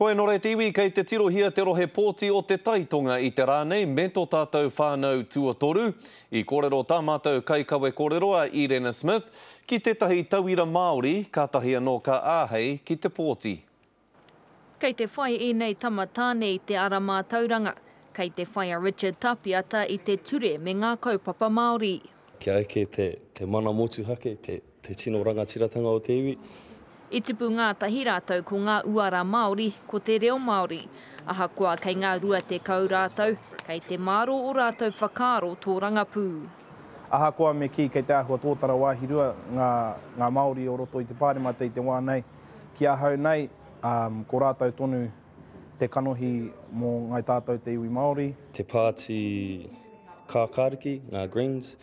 Hoi anō rā te iwi, kei te tirohia te rohe pōti o Te Tai Tonga i te rā nei me tō tātou whānau tuatoru. I kōrero tā mātou kaikawe kōrero a Irena Smith ki tētahi tauira Māori kātahi anō ka āhei ki te pōti. Kei te whai ēnei tama tāne i te ara mātauranga. Kei te whai a Richard Tapiata i te ture me ngā kaupapa Māori. Kia eke te mana motuhake, te Te tino rangatiratanga o te iwi. I tupu ngātahi rātou ko ngā uara Māori, ko te reo Māori. Ahakoa kei ngā 20 rātou, kei te mārō o rātou whakaaro tōrangapū. Ahakoa me kī kei te āhua tōtara wāhi rua ngā, ngā Māori o roto i te Pāremata i te wā nei, ki ahau nei, ko rātou tonu te kanohi mō Ngāi Tātou te iwi Māori. Te pāti kākāriki, ngā Greens,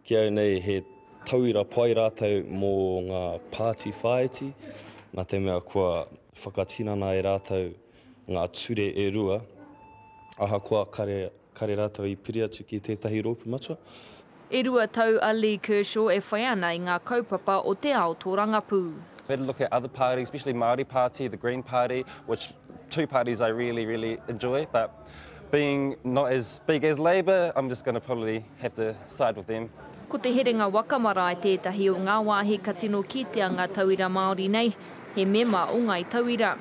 ki au nei he tauira pai rātou mō ngā pāti whāiti, nā te mea kua whakatinana e rātou ngā ture e rua, ahakoa kare, kare rātou i piri atu ki tētahi rōpū matua. E rua tau a Lee Kershaw e whai ana i ngā kaupapa o te ao tōrangapū. Had a look at other parties, especially Māori Party, the Green Party, which two parties I really, really enjoy, but being not as big as Labour, I'm just going to probably have to side with them. Ko Te Herenga Waka Marae tētahi o ngā wāhi ka tino kitea ngā tauira Māori nei, he mema o Ngāi Tauira.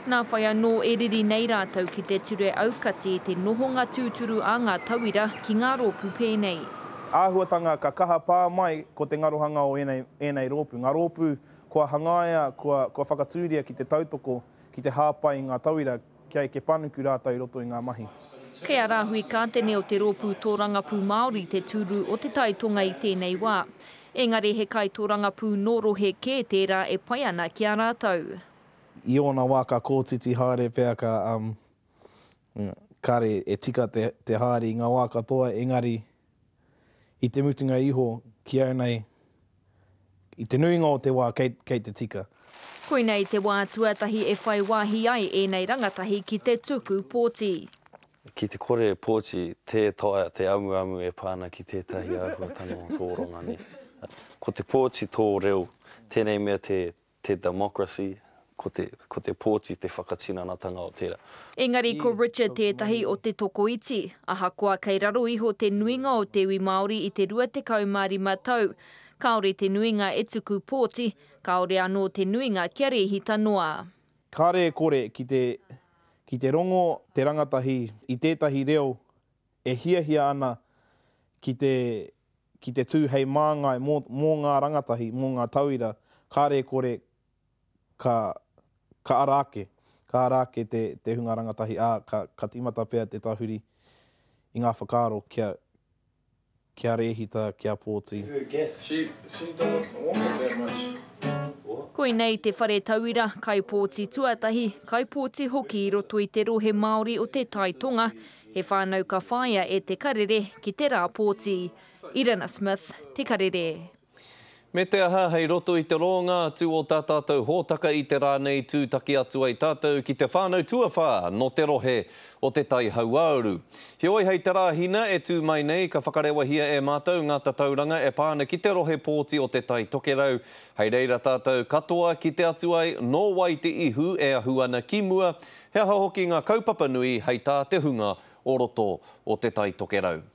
Nā whai anō e riri nei rātou ki te ture aukati i te nohonga tūturu a ngā tauira ki ngā rōpū pēnei. Āhuatanga ka kaha pā mai ko te ngarohanga o ēnei, ēnei rōpū. Ngā rōpū kua hangaia, kua, kua whakatūria ki te tautoko, ki te hāpai i ngā tauira kia eke panuku rātou i roto i ngā mahi. Kei a Rāhui Kātene o te Rōpū Tōrangapū Māori te tūru o Te Tai Tonga i tēnei wā. Engari he kaitōrangapū nō rohe kē tērā e pai ana ki a rātou. I ōna wā ka kōtiti haere pea ka, um, kāre e tika te, te haere i ngā wā katoa, engari i te mutunga iho ki au nei, i te nuinga o te wā kei, kei te tika. Koinei te wā tuatahi e whai wāhi ai ēnei rangatahi ki te tuku pōti. Ki te kore e pōti, tē taea te amuamu e pā ana ki tētahi āhuatanga o tō ronga nei. Ko te pōti tō reo, tēnei mea te te democracy, ko te, ko te pōti te whakatinanatanga o tērā. Engari ko Richard tētahi o te tokoiti, ahakoa kei raro iho te nuinga o te iwi Māori i te 25 tau, kāore te nuinga e tuku pōti, kāore anō te nuinga kia rēhita noa. Kāre e kore ki te, ki te rongo te rangatahi i tētahi reo e hiahia ana ki te, ki te tū hei māngai mō, mō ngā rangatahi, mō ngā tauira, kāre e kore ka, ka ara ake, ka ara ake te, te hunga rangatahi, ā, ka, ka tīmata pea te tahuri i ngā whakaaro kia, kia rēhita, kia pōti. Koinei te whare tauira, kaipōti tuatahi, kaipōti hoki i roto i te rohe Māori o Te Tai Tonga, He whānau ka whāia e Te Karere ki te rā pōti. Irina Smith, Te Karere. Me te aha, hei roto i te roanga atu o tā tātou hōtaka i te rā nei tūtaki atu ai tātou ki te whānau tuawhā nō te rohe o Te Tai Hauāuru. Heoi hei te Rāhina e tū mai nei ka whakarewahia e mātou ngā tatauranga e pā ana ki te rohe pōti o Te Tai Tokerau, hei reira tātou katoa kite atu ai nō wai te ihu e ahu ana ki mua, He aha hoki ngā kaupapa nui hei tā te hunga o roto o Te Tai Tokerau?